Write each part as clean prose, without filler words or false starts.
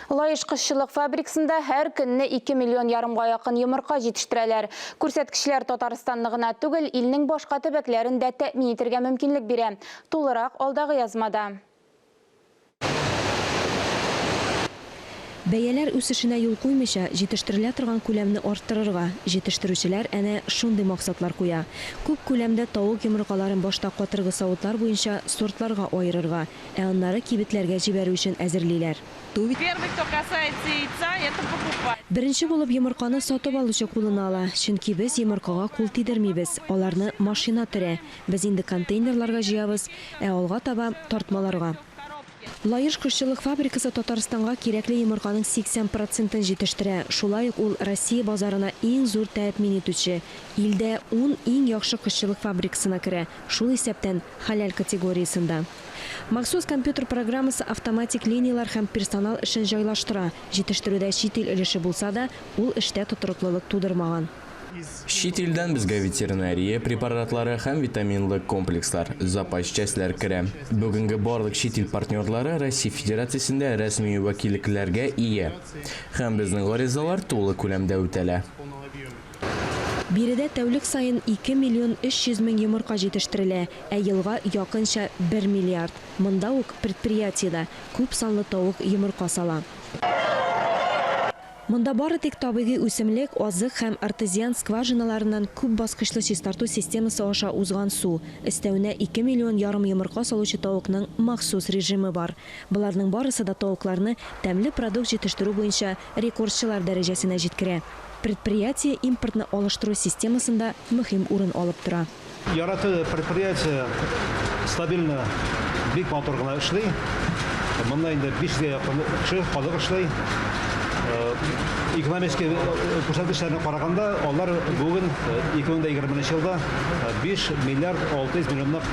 Лаеш кошчылык фабрикасында һәр көнне 2 миллион ярымга якын йомырка җитештерәләр. Күрсәткечләр Татарстанны гына түгел, илнең башка төбәкләрен дә тәэмин итергә мөмкинлек бирә. Тулырак алдагы язмада. Бәяләр үсешенә юл куймыйча, җитештерелә торган күләмне арттырырга, җитештерүчеләр әнә шундый максатлар куя. Күп күләмдә тавык йомыркаларын башта катыргы савытлар буенча сортларга аерырга, ә аннары кибетләргә җибәрү өчен әзерлиләр. Первый, кто касается яйца, это покупатель. Беренче булып йомырканы сатып алучы кулына ала, чөнки без йомыркага кул тидермибез, аларны машина төрә. Без инде контейнерларга җыябыз, ә алга таба, тартмаларга. Лаеш кошчылык фабрикасы Татарстанга кирәкле йомырканың 80 процентын җитештерә, шулай ук ул Россия базарына иң зур тәэмин итүче, илдә ун иң яхшы кошчылык фабрикасына керә, шул исәптән, хәләл категориясендә. Махсус компьютер программасы автоматик линияләр һәм персонал эшен җайлаштыра. Җитештерүдә чит ил өлеше булса да, ул эштә тотрыклылык тудырмаган. Чит илдән безгә ветеринария препаратлары һәм витаминлы комплекслар, запас частьләр керә. Бүгенге барлык чит ил партнерлары Россия Федерациясендә рәсми вәкиллекләргә ия. Һәм безнең гаризалар тулы күләмдә үтәлә. Биредә тәүлек саен 2 миллион 300 мең йомырка җитештерелә, ә елга якынча бер миллиард. Монда ук предприятиедә күп санлы тавык йомырка сала. Монда бары тик табигый үсемлек, азык һәм артезиан скважиналарыннан күп баскычлы чистарту системасы аша узган су, өстәвенә ике миллион ярым йомырка салучы тавыкның махсус режимы бар. Боларның барысы да тавыкларны тәмле продукт җитештерү буенча рекордчылар дәрәҗәсенә җиткерә. Предприятие импортны алыштыру системасында мөһим урын алып тора. Яраты предприятие стабильно бик матур гына эшли. Монда инде 500 гә якын кеше, халык эшли. Экономический күрсәткечләренә караганда, алар бүген 2020 елда 5 миллиард 600 миллионлык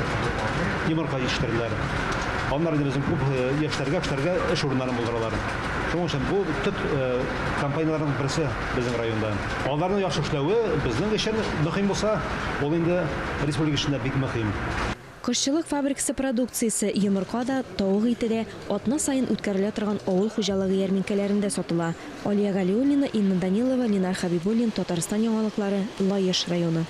йомырка җитештерделәр. Аннары инде безнең күп яшьләргә, кешеләргә эш урыннарын булдыралар. Шуның өчен бу төп компанияләрнең берсе безнең районда. Аларның яхшы эшләве безнең өчен мөһим булса, ул инде республика өчен дә бик мөһим. Кошчылык фабрикасы продукциясе, йомырка да, тавык ите дә атна саен үткәрелә торган авыл хуҗалыгы ярминкәләрендә сатыла. Алия Галиуллина, Инна Данилова, Ленар Хәбибуллин, Татарстан яңалыклары, Лаеш районы.